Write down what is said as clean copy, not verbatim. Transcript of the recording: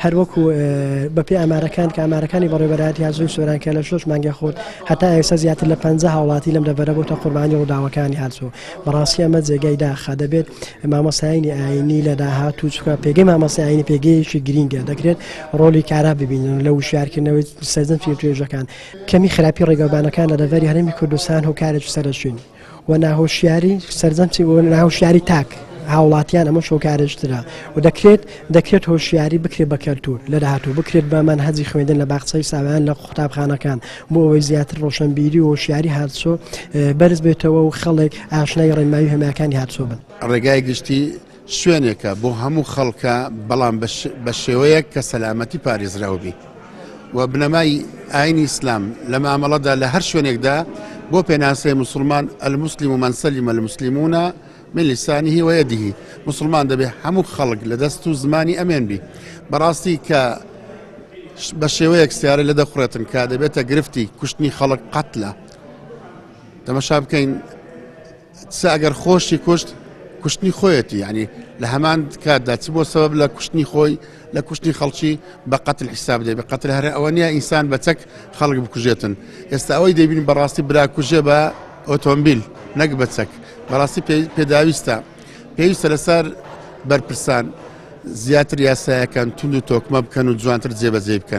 هەروەکو بەپێی ئامارەکان کە ئامارەکانی بەڕێوەبەرایەتی هاتوچۆی سۆران کە لە شەش مانگی خۆت هەتا ئێستا زیاتر لە 50 هاوڵاتی لەم دەڤەرە بۆتە قوربانی ڕووداوەکانی هاتوچۆ بەڕاستی ئەمە جێگای داخە دەبێت مامۆستایانی ئاینی لە داهاتوو چونکە پێگەی مامۆستای ئاینی پێگەیەکی گرینگە دەکرێت ڕۆڵی کارا ببینن لە وشیارکردنەوەی سەرجەم توێژەکان کەمی خراپی ڕێگەوبانەکان لە دەڤەری هەرێمی کوردستان هۆکارێکی سەرەکین و ناهۆشیاری سەرجەم چی و ناهۆشیاری تاک هاوڵاتیان ئەمە هۆکارێکترە و دەکرێت دەکرێت هۆشیاری بکرێت بە کەلتور لە داهاتوو بکرێت بە مەنهەجی خوێندن لە باخچەی ساوایان لە قوتابخانەکان بۆ ئەوەی زیاتر ڕۆشنبیری و هۆشیاری هاتوچۆ بەرز بێتەوە و خەڵک ئاشنای ڕێنمایی و هێماکانی هاتوچۆ بن. ڕێگای گشتی شوێنێکە بۆ هەموو خەڵکە، بەڵام بە شێوەیەک کە سەلامەتی پارێزراو بی و بنەمای ئاینی ئیسلام لە مامەڵەدا لە هەر شوێنێکدا بۆ پێناسەی موسڵمان المسلم من سلم المسلمون من لسانه و یده موسڵمان دەبێ هەموو خەڵک لە دەست و زمانی ئەمێن بی بەڕاستی کە بە شێوەیەک سیارە لە دەخڕێتن کە دەبێتە گرفتی کوشتنی خەڵک قەتلە تەمەشا بکەین چ ئەگەر خۆشی کوشت کوشتنی خۆیەتی یعنی لە هەمان کاتدا چ بۆ سەبەب لە کوشتنی خۆی لە کوشتنی خەڵکی بە قەتل حیساب دەبێ قەتل هەر ئەوە نییە ئینسان بە چەک خەڵک بکوژێتن ئێستا ئەوەی دەبین بەڕاستی برا کوژێ بە ئۆتۆمبیل نەک بە چەک بەڕاستی پێداویستە پێویستە لەسەر بەرپرسان زیاتر یاسایەکان توند و تۆکمە بکەن و جوانتر جێبەجێ بکەن.